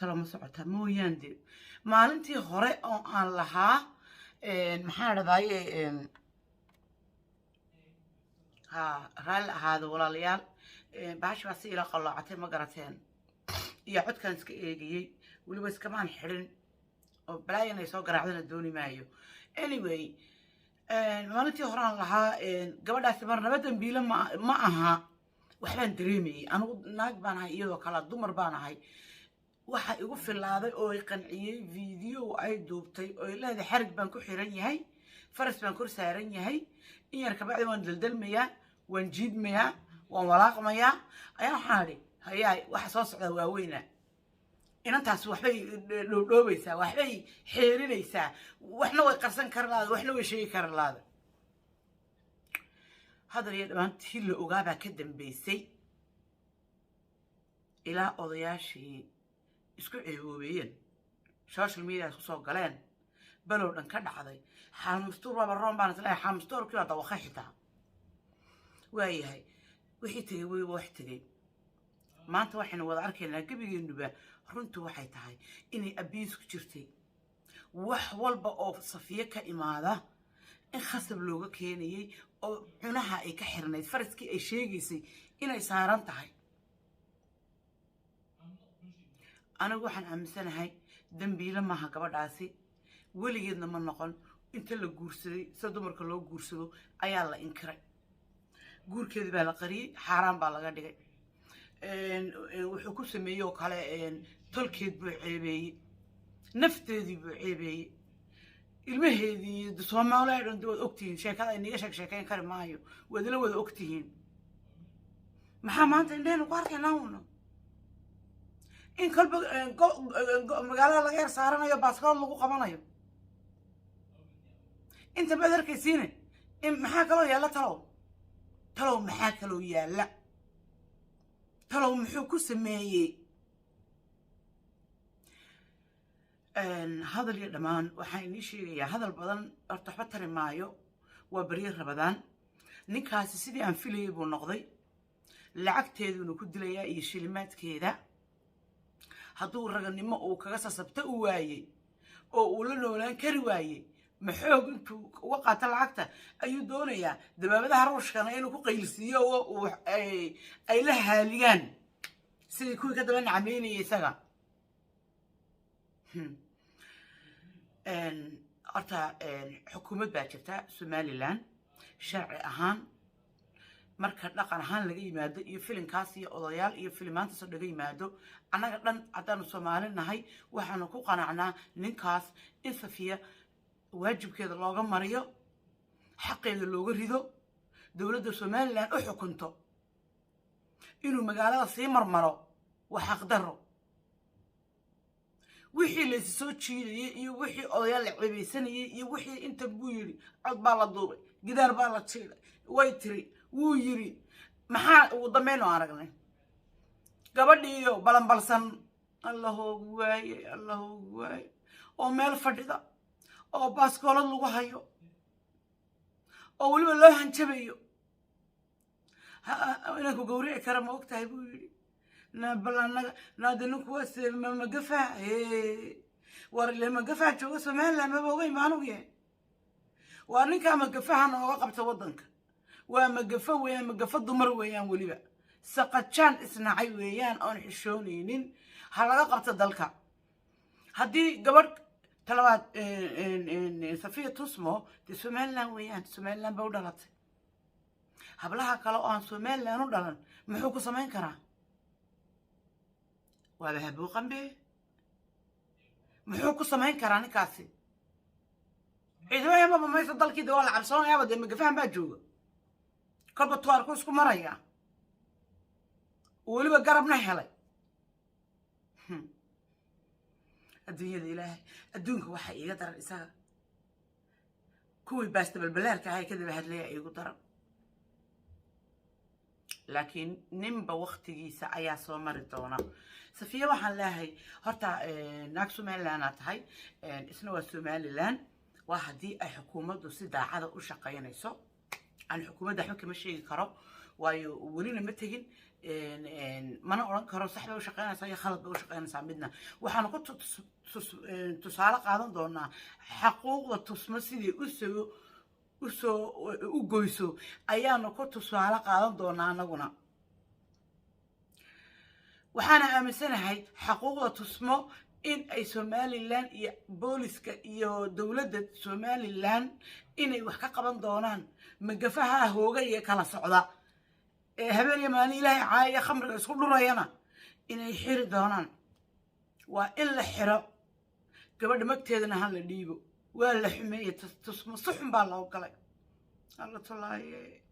Talo ma socotaa mooyaan? De maalintii hore oo aan lahaa, maxaa dhadaaye, ha raalli ahaado walaalayaal, bahashi baa si ila qalloocatay, ma garateen? Iyo codkaan iska eegiyey, weliba iskamaan xidhin oo balaayan ay soo garaacdana dooni maayo. Anyway, maalintii hore aan lahaa gabadhaasi marnaba dambiile ma aha. Waxbaan dareemayey anigu, naag baan ahay, iyadoo kale dumar baan ahay. Waxa igu filaaday oo i qanciyey video ay duubtay oo ay leedahay: xarig baan ku xiran yahay, faras baan kor saaran yahay, in yar kabacdi waan daldalmayaa, waan jiidmayaa, waan walaaqmayaa. Ayaa waxaan idhi, hayaay, waxa soo socda waaweyna, inantaas waxbay dhoobdhoobaysaa, waxbay xeerinaysaa, waxna way qarsan kari laada, waxna way sheegi kari laada. Hadal iyo dhammaantii la ogaabaa ka dambeysay ilaa odayaashii isku ceeboobeeyeen, social media isku soo galeen, balow dhan ka dhacday. Xaalmastuur baaba roon baan isleeyahay, xaalmastuurkii baa dawaqay xitaa. Waayahay, wixii tegey weyba wax tegey. Maanta waxaynu wada arkaynaa gebigeennuba runtu waxay tahay inay abuse ku jirtay. Wax walba oo Safiyo ka imaada in khasab looga keenayay oo cunaha ay ka xirnayd, faraskii ay sheegaysay inay saaran tahay. Anigu waxaan aaminsanahay dambiile maaha gabadhaasi, weligeedna ma noqon. Inta la guursaday, sida dumarka loo guursado ayaa la inkiray, guurkeedii baa la qariyey, xaaraan baa laga dhigay. Wuxuu ku sameeyey oo kale, tolkeed buu ceebeeyey, nafteedii buu ceebeeyey, ilmaheedii Soomaaliya dhan waad ogtihiin. Sheekada iniga sheek sheekayn kari maayo, waad ila wada ogtihiin. Maxaa maanta indhehenu ku arkaynaa uno in kolba magaalada laga yar saaranayo, baaskood lagu qabanayo inta baad arkaysiine? Maxaa kaloo yaalla? Talow, talow, maxaa kaloo yaalla? Talow muxuu ku sameeyey? Hadal iyo dhammaan waxaan inii sheegayaa, hadal badan horta waxba tari maayo, waa baryo Rabadaan. Ninkaasi sidii aan filayay buu noqday, lacagteeduuna ku dilayaa iyo shilimaadkeeda. Hadduu raganimo uu kaga sasabto u waayey oo uu la noolaan kari waayey, maxoog intuu uga qaato lacagta ayuu doonayaa dabaabadaha Ruushkana inuu ku qaylsiiyo oo ay la haaligaan sidii kuwii ka daba nacmaynayay isaga. Horta xukuumad baa jirta Somaliland. Sharci ahaan marka dhaqan ahaan laga yimaado iyo filinkaas iyo odayaal iyo filimaantaasoo laga yimaado, annaga dhan haddaanu Soomaali nahay waxaanu ku qanacnaa ninkaas in Safiya waajibkeeda looga mariyo, xaqeeda looga rido, dowladda Somaliland u xukunto. Inuu magaalada sii marmaro waa xaqdarro. Wixii laysi soo jiidayey iyo wixii odayaal la cebaysanayey iyo wixii inta buu yidhi, cod baa la duubay, gidaar baa la jiiday, way tiri, wuu yidhi, maxaa ugu dambeyn oo aragnay? Gabadhiiyo balanbalsan, Allahoogu waaye, Allahoogu waaye, oo meel fadhida oo baaskoolad lagu hayo oo weliba loo hanjabayo, inaan ku gawrici kara ma og tahay buu yidhi. Bal annaga naade ninku waa see magafa war ile magafaha jooga Somaliland maba ogeyn maanugu yahay. Waa ninkaa magafaha nooga qabta waddanka, waa magafo weeyaan, magafo dumar weeyaan, weliba saqajaan isnacay weeyaan oon xishoonaynin. Ha laga qabto dalka. Haddii gabadh talabaad Safiya Tusmo dee Somaliland weeyaan, Somaliland ba u dhalatay. Hablaha kale oo aan Somaliland u dhalan muxuu ku samayn karaa? Waaba habuuqanbe, muxuu ku samayn karaa ninkaasi? Ciidamada mayso dalkii de waa la cabsoonayaaba dee, magafahan baa jooga, kolba tuwaarku isku maraya, weliba garabna helay. Adduunyada Ilaahay, adduunka waxaa iiga daran isaga, kuwii baastabalbalaarka ahay ka daba hadlaya iigu daran. Laakiin ninba waktigiisa ayaa soo mari doona. Safiya waxaan leeyahay horta naag Somaliland aa tahay, isna waa Somaliland. Waa haddii ay xukuumaddu si daacada u shaqaynayso. Aan xukuumadda waxba kama sheegi karo, waayo welina ma tegin. Mana odhan karo sax bay u shaqeynaysaa iyo khalad bay u shaqeynaysaa midna. Waxaanu ku tusaale qaadan doonaa xaquuqda Tusmo sidii usoo u goyso ayaanu ku tusaale qaadan doonaa anaguna. Waxaana aaminsanahay xaquuqda Tusmo in ay Somaliland iyo booliska iyo dowladda Somaliland inay wax ka qaban doonaan. Magafaha hooga iyo kala socda ee habeen iyo maalin Ilaahay caaya, khamriga isku dhurayana inay xiri doonaan. Waa in la xiro gabadha, magteedana ha la dhiibo. Waa la xumeeyey Tusmo, si xun baa loo galay. Alla tolaaye,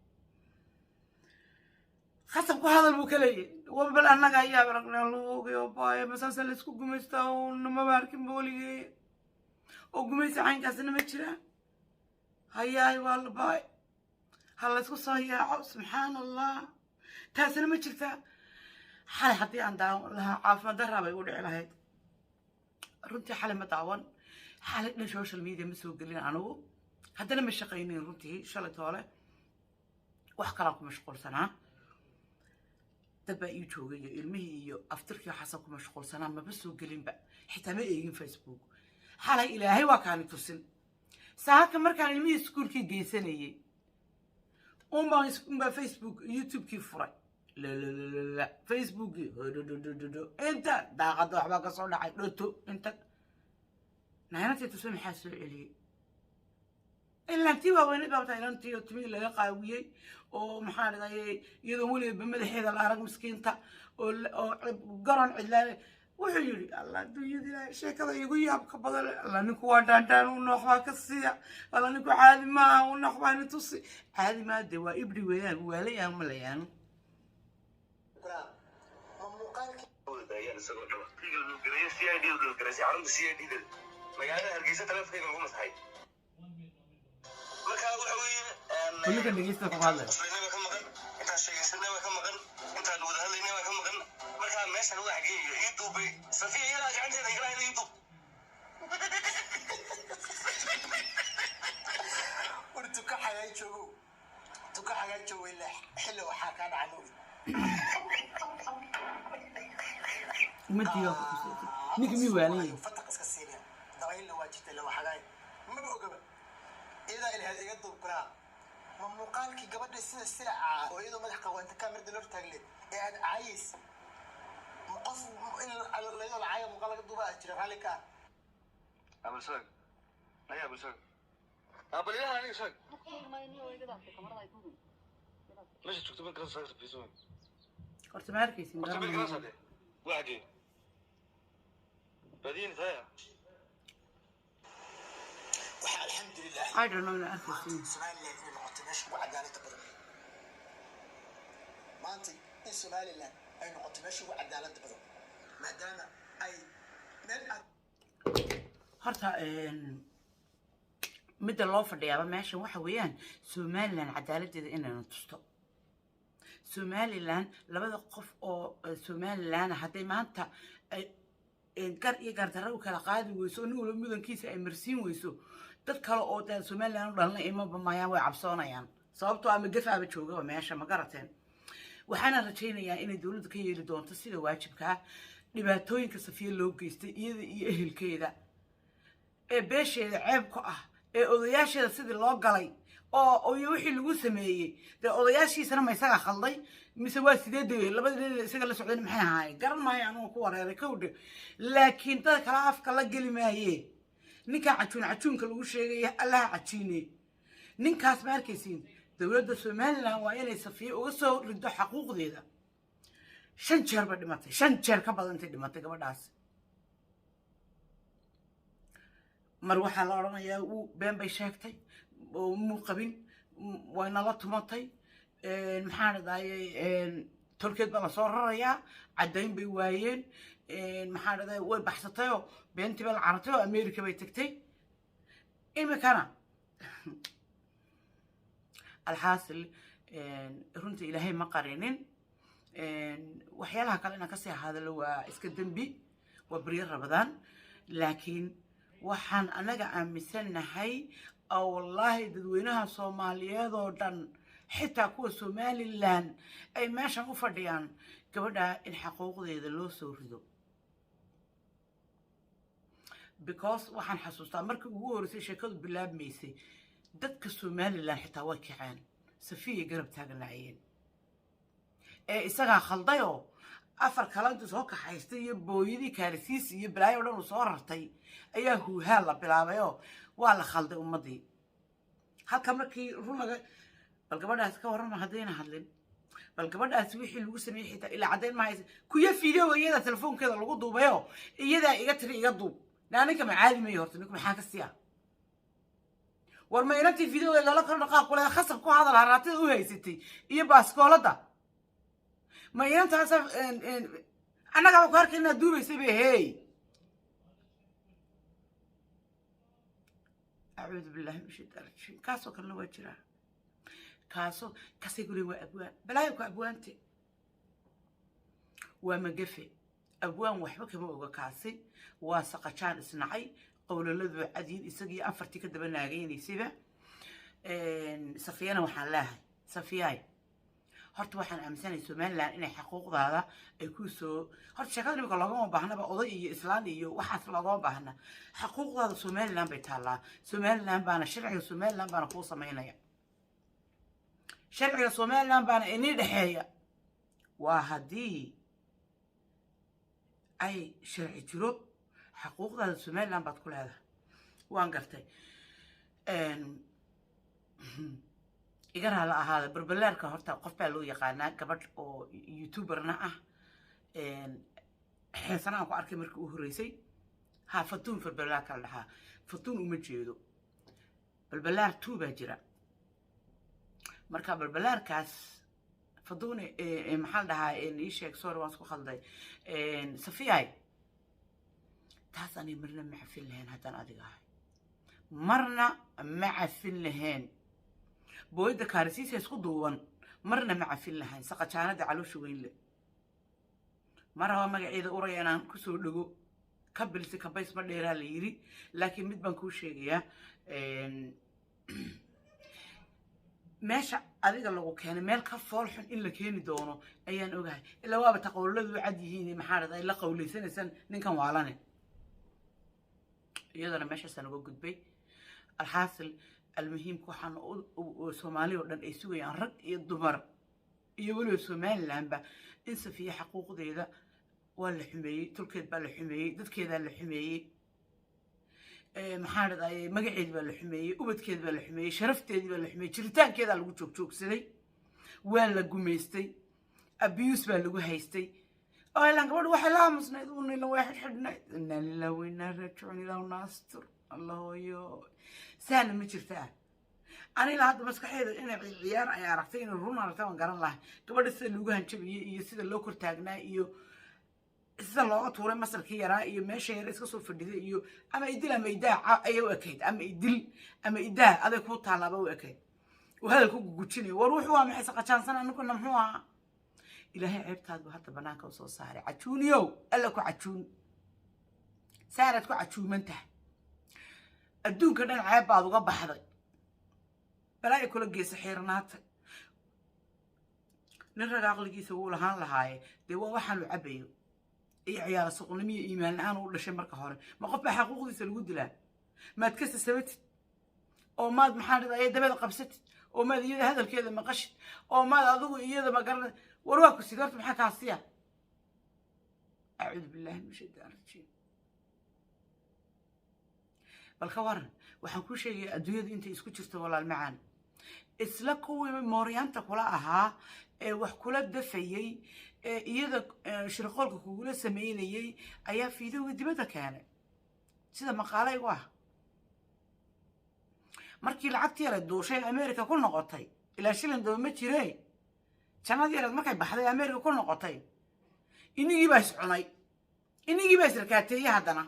khasab ku hadal buu ka leeyahy. Wabal annaga ayaa aragnaa luugiyo baaya masaasa laysku gumaystaa, namaba arkin booligee oo gumaysa caynkaasna ma jiraan. Hayaay, waa la baay, ha laysku soo yaaco. Subxaan Allah, taasina ma jirtaa. Xalay haddii aan daawan lahaa, caafimaad daraa bay u dhici lahayd runtii. Xalay ma daawan, xalay dhan social media ma soo gelin anigu, haddana ma shaqaynin runtii. Shalay toole wax kalaa ku mashquulsanaa, dad baa ii joogay iyo ilmihii iyo aftirkii, waxaasaan ku mashquulsanaa, maba soo gelinba, xitaa ma eegin Facebook xalay. Ilaahay waa kaani tusin. Saaka markaan ilmihii iskuulkii geysanayey unbaa Facebook, YouTube-kii furay, lalala, Facebookii hodhodhodhodho, inta daaqadda waxbaa ka soo dhacay dhoto inta naynantii tuse maxaa soo celiyey? Ilantii waaweyneed baa bataa, ilantii oo timihii laga qaawiyey oo maxaa dhahayay, iyadoo weliba madaxeeda la arag, miskiinta oo garon cidlaa. Wuxuu yidhi, "Allah, adduunyada Ilaahay, sheekada igu yaabka badan. Allah, ninku waa dhaandhaan, u noox baa ka siiya. Allah, ninku caadi maaha, u noox baa ni tusi, caadi maa." De waa ibri weeyaan, waalayaan malayaan. Ma muuqaalkii Isagoo dhaba CID gareysay xarunta CID da magaalada Hargeysa, taleefonkayga lagu masaxay. Marka waxa weeye Ninkan dhegeysta ku hadlay. Qoslayna ka maqan, intaan sheegaysanay waa ka maqan, intaan wada hadlaynay waa ka maqan. Marka meeshan waa xageeyo ii duubay Safiya, iyadaa gacanteeda igala hayda, ii duub. War tuka xagaa joogo, tuka xagaa joogo, ilaa xilli waxaa kaa dhacay moogid. Ummadii ninka mi waalan yahay? Fataq iska siinaya, dabaylna waa jirta, ila waxagaay maba ogaba iyadaa ilahayd iga duub kuraa. Ma muuqaalkii gabadha sida silaca oo iyadoo madax qawaanta kaamirada lor taagleed ee aad caayeys, ma qof in layadoo la caaya muuqaal laga duuba aad jira raalli ka ah? Abal soog naya, abal soog, abal ilaha, aniga soog meesha joogto mid kala saarta fiiso. Horta ma arkaysin. Horta mid kala saartay waa xagee baadiyin taya. Waxaa alxamdulilah I don't know ina arkaysin. Somaliland inay noqoto meesha ugu cadaaladda badan maanta, in Somaliland ay noqoto meesha ugu cadaaladda badan, maadaama ay meel aad Horta midda loo fadhiyaaba meeshan waxa weeyaan Somaliland cadaaladdeeda inayna tusto. Somaliland labada qof oo Somaliland hadday maanta ay gar iyo gardarro u kala qaadi weyso oo nin walba mudankiisa ay marsiin weyso, dad kale oo dee Somaliland u dhalna imaba maayaan, way cabsoonayaan, sababtoo ama gafaaba joogaba meesha, ma garateen? Waxaana rajaynayaa inay dowladdu ka yeeli doonto sida waajibkaa dhibaatooyinka Safiya loo geystay, iyada iyo ehelkeeda ee beesheeda ceeb ku ah, ee odayaasheeda sidii loo galay oo iyo wixii lagu sameeyey. Dee odayaashiisana ma isaga khalday mise waa sideed? Labada nin isaga la socdeen maxay ahaayeen? Garan maayo, anugu ku wareeray kowdhe. Laakiin dad kale afka la geli maaye. Ninkaa cajuun cajuunka lagu sheegaya, Allaha cajiine ninkaas, ma arkaysiin? Dowladda Somaliland waa inay Safiya uga soo rido xaquuqdeeda. Shan jeer ba dhimatay, shan jeer ka badantay dhimatay gabadhaas. Mar waxaa la odhanayaa wuu been bay sheegtay oo muu qabin, wayna la tumatay, maxaa dhadayay, tolkeed baa lasoo rarayaa, caddayn bay waayeen, maxaa dhadayay, way baxsatayoo beentii baa la caratay oo America bay tagtay. Imikana alxaasil, runta Ilaahay ma qarinin. Waxyaalaha kale inaan kasii hadalo waa iska dembi, waa baryo Rabadaan. Laakiin waxaan anaga aaminsannahay oo wallaahi dadweynaha Soomaaliyeed oo dhan Xitaa kuwa Somaliland ay meeshan u fadhiyaan gabadhaa in xaquuqdeeda loo soo rido, because waxaan xasuustaa markii ugu horreysay sheekadu bilaabmaysay, dadka Somaliland xitaa way kaceen, Safiyay garab taagnaayeen. Ee isagaa khaldayoo afar kale intuu soo kaxaystay iyo booyadii kaarisiisi iyo balaayo o dhan uu soo rartay ayaa huuhaa la bilaabayoo waa la khalday ummaddii. Halka markii run laga, bal gabadhaas ka warrama haddayna hadlin, bal gabadhaasi wixii lagu sameeyey xitaa ilaa caddayn ma haysa. Kuyo videoga iyadaa telefoonkeeda lagu duubayoo iyadaa iga tiri iga duub. Naa ninka ma caadi mayo horta? Ninku maxaa ka siya? War ma inantii videoga lala kor dhaqaaq kule khasab ku hadal haraatida u haysatay iyo baaskooladda, ma inantaasa annagaba ku arkay inaad duubaysay be? Hey, acuudu billahi min shaytaan rajiim. Kaasoo kalena waa jiraa, kaasoo kasay guri waa abwaan, balaayo ku abwaante waa magafe. Abwaan waxba kama oga, kaasi waa saqajaan isnacay, qowlaladu cadiin, isagii afartii ka daba naagaynaysayba. Safiyana waxaan leehay, Safiyaay, horta waxaan aaminsanahay Somaliland inay xaquuqdaada ay ku soo, horta sheekada imika loogama baahnaba oday iyo islaan iyo waxaas loogama baahna. Xaquuqdaada Somaliland bay taallaa, Somaliland baana sharciga Somaliland baana kuu samaynaya, sharciga Somaliland baana inii dhexeeya. Waa haddii ay sharci jiro, xaquuqdaada Somaliland baad ku leedahay. Waan gartay, iga raala ahaada. Berbelaarka horta qof baa loo yaqaanaa, gabadh oo youtuberna ah, xeesana aan ku arkay markii u horreysay. Ha, Fatuun Berbelaarka la dhahaa, Fatuun uma jeedo, Balbalaar two baa jira. Marka balbalaarkaas Fatuun maxaa la dhahaa? Ii sheeg, sorry, waan isku khalday. Safiyay, taas ani marna ma cafin lahayn haddaan adiga ahay, marna ma cafin lahayn. Booyadda kaarisiisa isku duuban marna ma cafin lahayn. Saqajaanada caloosha weyn le ma raba magaceeda uraya inaan kusoo dhego, ka bilsi kabays ma dheeraa la yiri. Laakiin mid baan kuu sheegayaa: meesha adiga lagu keenay meel ka fool xun in la keeni doono ayaan ogahay. Ilaa waaba taqowladu cad yihiin, maxaa dhahday, la qawleysanaysan ninkan waalane. Iyadana meeshaasaan uga gudbay. Alxaasil almuhiimka, waxaan Soomaali oo dhan ay sugayaan, rag iyo dumar iyo weliba Somalilandba, in Safiya xaquuqdeeda waa la xumeeyey, tulkeed baa la xumeeyey, dadkeedaa la xumeeyey, maxaa dhahday, magaceedi baa la xumeeyey, ubadkeedi baa la xumeeyey, sharafteedii baa la xumeeyey, jiritaankeedaa lagu joogjoogsaday, waa la gumaystay, abuse baa lagu haystay. Oo ilaan gabadhu waxay la aamusnayd uun, ilan way xidhxidhnayd. Inaa lillahi wa inaa raajicuun. Ilaahu naastur, Allahoyo, saana ma jirtaa? Anila hadda maskaxeeda inay ciyaar ay aragtay, inay run aragtay waan garan lahay. Gabadha sida loogu hanjabiyey iyo sida loo kor taagnaa iyo sida looga tuuray masarkii yaraa iyo meesha yara iska soo fadhiday iyo ama idil ama idaa ayay u ekayd, ama idil ama idaa aday kuu taalaaba u ekayd, uu hadal ku gugujinayo. War wuxuu waa maxay? Saqajaansan aniguna muxuu ahaa? Ilaahay ceebtaad buu hadda banaanka usoo saaray. Cajuuniyow, Alla ku cajuun, saanaad ku cajuuman tahay adduunka dhan ceeb baad uga baxday, balaayo kula geesa xiirnaatay. Nin raga aqligiisa wuu lahaan lahaaye, dee waa waxaanu cabayo iyo ciyaara suqnimo iyo iimaan la-aan u dhashay. Marka hore ma qof baa xaquuqdiisa lagu dilaa? Maad ka sasabatid oo maad, maxaa dhahday, dabada qabsatid oo maad iyada hadalkeeda maqashid oo maad adigu iyada ma garana. War waa ku sida horta, maxaa kaasiya? Acuudu billahi min shaytaan rajiim. Bal ka waran, waxaan kuu sheegaya adduunyadu intay isku jirto, walaal macaan. Isla kuwii mooryaanta kula ahaa ee wax kula dafayey ee iyada shirqoolka kugula sameynayey ayaa fiidowga dibadda keenay, sida maqaalo igu ah. Markii lacagtii yareed duushay America ku noqotay, ilaa shilin daba ma jire, jannadii yareed markay baxday America ku noqotay, inigii baa is cunay, inigii baa israkaateeyey. Haddana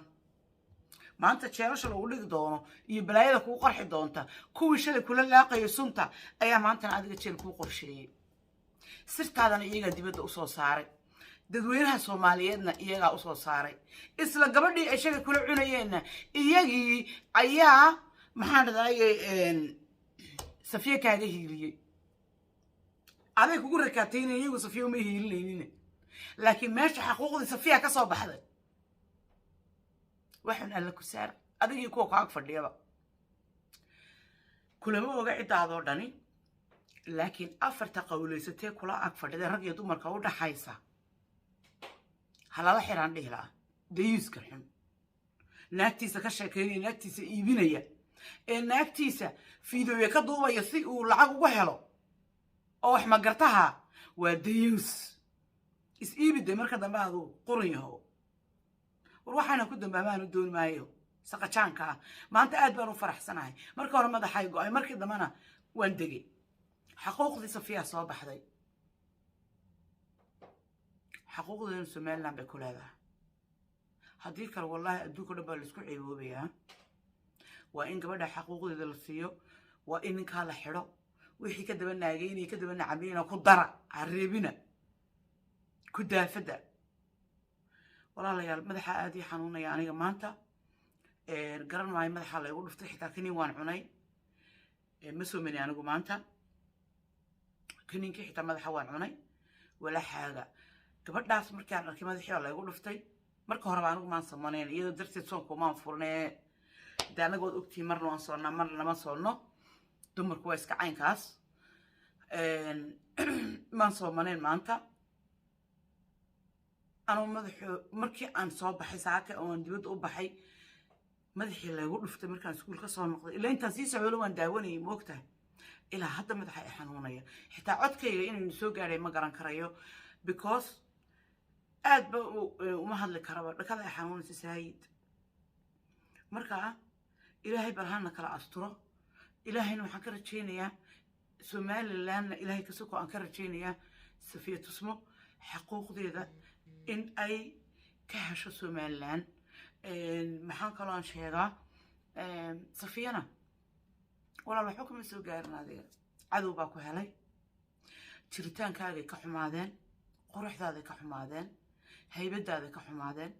maanta jeelasha lagu dhigi doono iyo balaayada kuu qarxi doonta, kuwii shalay kula laaqayo sunta ayaa maantana adiga jeel kuu qorsheeyey. Sirtaadana iyagaa dibadda usoo saaray, dadweynaha Soomaaliyeedna iyagaa usoo saaray. Isla gabadhii ay shalay kula cunayeenna iyagii ayaa, maxaan dhahdaye, Safiye kaaga hiiliyey. Aday kugu rakaataynaya, iyagu Safiya uma hiilinaynin, laakiin meesha xaquuqdii Safiya ka soo baxday. Waxun Alla ku saar adigii kuwa ku ag fadhiyaba kulama oga ciddaadoo dhani, laakiin afarta qawlaysatee kula ag fadhida, rag iyo dumarka u dhaxaysa, halala xiraan dhihi la'a. Dayuuska xun, naagtiisa ka sheekeynaya, naagtiisa iibinaya, ee naagtiisa fiidooye ka duubaya si uu lacag ugu helo, oo wax magartaha, waa dayuus. Is iibi de marka dambe aduu quran yaho. War waxaana ku dambaabaanu dooni maayo saqajaanka ah. Maanta aad baan u faraxsanahay. Marka hore madaxay go-ay, markii dambena waan degay. Xaquuqdii Safiya soo baxday. Xaquuqdeena Somaliland bay ku leedahay. Haddii kale, wallaahi, adduunka dhan baa laisku ceeboobayaa. Waa in gabadha xaquuqdeeda la siiyo, waa in ninkaa la xidho, wixii ka daba naageynaya, ka daba nacamiyana ku dara, hareebina ku daafada. Walaalayaal, madaxa aad ii xanuunaya aniga maanta. Garan maayo, madaxa laygu dhuftay. Xitaa kaniin waan cunay, ma soomani anigu maanta. Kaniinkii xitaa madaxa waan cunay. Walaaxaaga gabadhaas markaan arkay, madaxii baa laygu dhuftay. Marka horeba anigu maan samanayn, iyadoo darteed soonku maan furnee. De anaga waad ogtihiin, marna waan soonnaa, marna lama soonno. Dumarku waa iska caynkaas. Maan soomanayn maanta. Anuu madaxu markii aan soo baxay saaka oo aan dibadda u baxay, madaxii laygu dhuftay markaan iskuul ka soo noqday. Ilaa intaan sii socdo waan daawanayay, moogtahay. Ilaa hadda madaxa i xanuunaya. Xitaa codkayga inaynu soo gaadhay ma garan karayo, because aad ba uma hadli karaba, dhakada ay xanuunaysa saayid. Marka Ilaahay bal hana kala asturo. Ilaahayna waxaan ka rajaynayaa, Somalilandna Ilaahay ka soko aan ka rajaynayaa, Safiya Tusmo xaquuqdeeda in ay ka hesho Somaliland. Maxaan kaloo aan sheegaa? Safiyana, walaal, waxba kama soo gaarin adiga. Cadow baa ku helay. Jiritaankaagay ka xumaadeen, quruxdaaday ka xumaadeen, haybadaaday ka xumaadeen,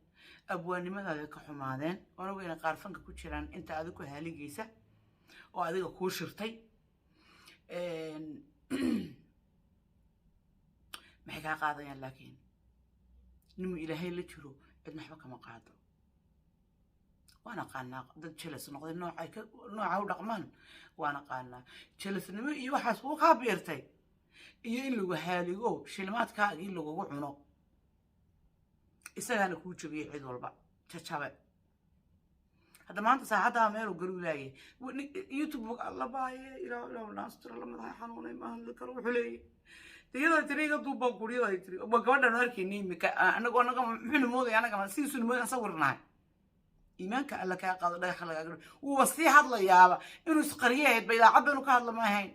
abwaanimadaaday ka xumaadeen. Oona weyna qaar fanka ku jiraan inta adig ku haaligaysa oo adiga kuu shirtay. Maxay kaa qaadayaan? Laakiin nimuu Ilaahay la jiro cid waxba kama qaado. Waan aqaanaa dad jealous noqday, noocay ka nooca u dhaqmaan waan aqaanaa. Jealousnimo iyo waxaas kuu kaa biirtay, iyo in lagu haaligo, shilimaadkaagii lagugu cuno, isagaana kuu jabiyey. Cid walba jajabe. Hadda maanta saacaddaa meeluu garu laayay YouTube labaaye. Ilaa ilaa naastiro la madaxa xanuunay, ma hadli karo. Wuxuu leeyahay iyadoo tiri iga duubbaan kuriyada tiri. Waa gabadhan arkayna imika. Anagu anaga muxuuna moodaya? Anaga sidiisuna moodaya sawirnahay. Iimaanka Alla kaa qaado, dhagaxa lagaaga. Wuuba sii hadlayaaba inuu isqariyahayd ba idaacad ba inuu ka hadla ma ahayn.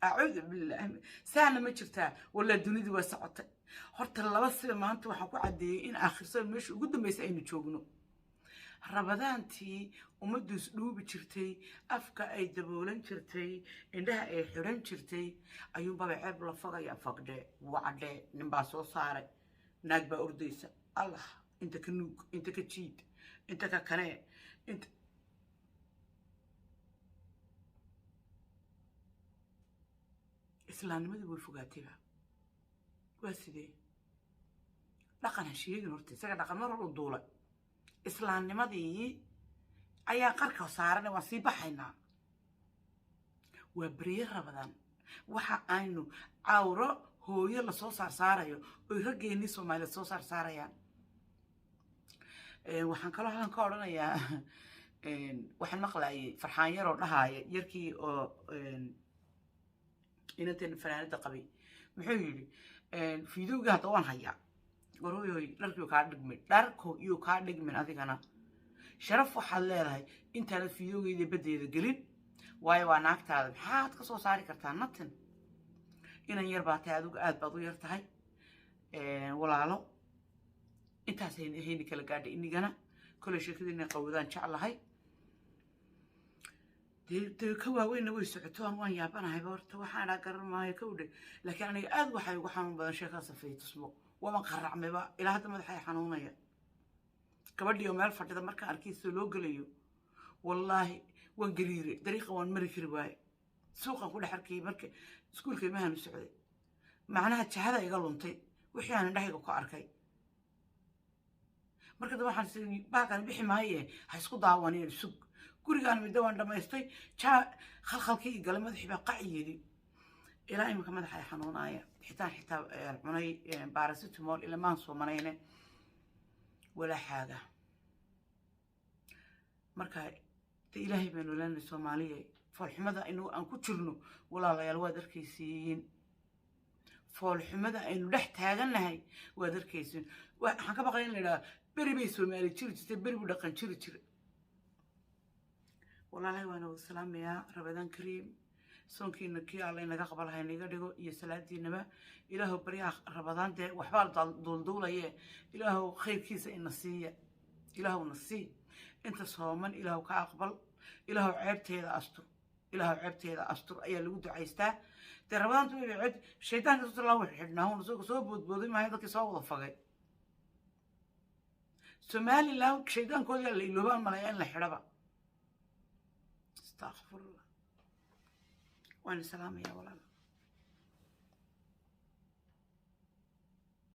Acuudu bilaahi, saana ma jirtaa? Walaa dunidii waa socotay. Horta laba sida maanta waxaan ku caddeeyey in aakhirsan meesha ugu dambaysa aynu joogno. Rabadaantii ummaddu isdhuubi jirtay, afka ay daboolan jirtay, indhaha ay xidhan jirtay, ayuunbaba ceeb la fogaya. Fagdhe wacdhe, ninbaa soo saaray, naag baa ordaysa. Allah, inta ka nuug, inta ka jiid, inta ka kanee, inta islaamnimadii way fogaatayba. Waa sidee? Dhaqan ha sheegin horta, isaga dhaqan mar hor u duulay. Islaamnimadii ayaa qarka saaran, waan sii baxaynaa. Waa berye Rabadaan waxa aynu cawro hooyo lasoo saarsaarayo, oy raggeenii Soomaaliyeed soo saarsaarayaan. Waxaan kaloo halkan ka odhanayaa, waxaan maqlayay Farxaan yaroo dhahaaya, yarkii oo inanteen fanaanada qabay, muxuu yidhi? Fiidowgii hadda waan hayaa. War hooy, dharkiiu kaa dhigmin, dharko iyuu kaa dhigmin. Adigana sharaf waxaad leedahay intaanad fiidowgeyda baddeeda gelin, waayo waa naagtaada. Maxaad ka soo saari kartaa? Natin inan yar baa tahay adigu, aad baad u yar tahay, walaalo. Intaas hayni kala gaadhay inigana. Kolay sheekadiina qawdaan jeclahay. Dee ka waaweynna way socoto. Waan yaabanahayba horta, waxaan idhaa garan maayo ka udhe. Laakiin aniga aad waxay ugu xanuun badan sheekada Safiya Tusmo. Waaban qaracmayba, ilaa hadda madaxa ay xanuunaya. Gabadhii oo meel fadhida markaan arkay sida loo gelayo, wallaahi waan gariiray. Dariiqa waan mari kari waaye. Suuqan ku dhex arkayay marka iskuulka ilmahan u socday. Macnaha jahada iga luntay wixii aan indhahayga ku arkay. Marka dambe waxaan is baalkan bixi maaye, ha isku daawaneen, sug. Gurigaan middo waan dhammaystay. Jaa khalkhalkii i galay, madaxii baa qac yidhi. Ilaa iminka madaxa ay xanuunaya, xitaa cunay paracetamol, ilamaan soomanayne walaaxaaga. Marka de Ilaahay baynu leenahay. Soomaaliya, foolxumada inagu aan ku jirno, walaalayaal, waad arkaysiin. Foolxumada aynu dhex taagannahay waad arkaysiin. Waxaan ka baqay in la idhaha beri bay Soomaali jiri jirtay, beri buu dhaqan jiri jiray. Walaalahay, waana wada salaamayaa. Ramadaan kariim. Soonkiina kii Alla inaga qaba lahay naga dhigo, iyo salaadiinaba. Ilaahow baryaha Rabadaan dee waxbaa duulduulaye, Ilaahow khayrkiisa ina siiya, Ilaahow na sii. Inta sooman Ilaahow ka aqbal. Ilaahow ceebteeda astur, Ilaahow ceebteeda astur ayaa lagu ducaystaa. Dee Rabadaantu ceeb shaydaanka sutulaa wuxuu xidhnaa soo boodbooday maayo. Dadkii soo wada fagay Somaliland shaydaankoodii la iloobaan malaya in la xidhaba. Astaqfirullah. Waan salaamaya, walaal.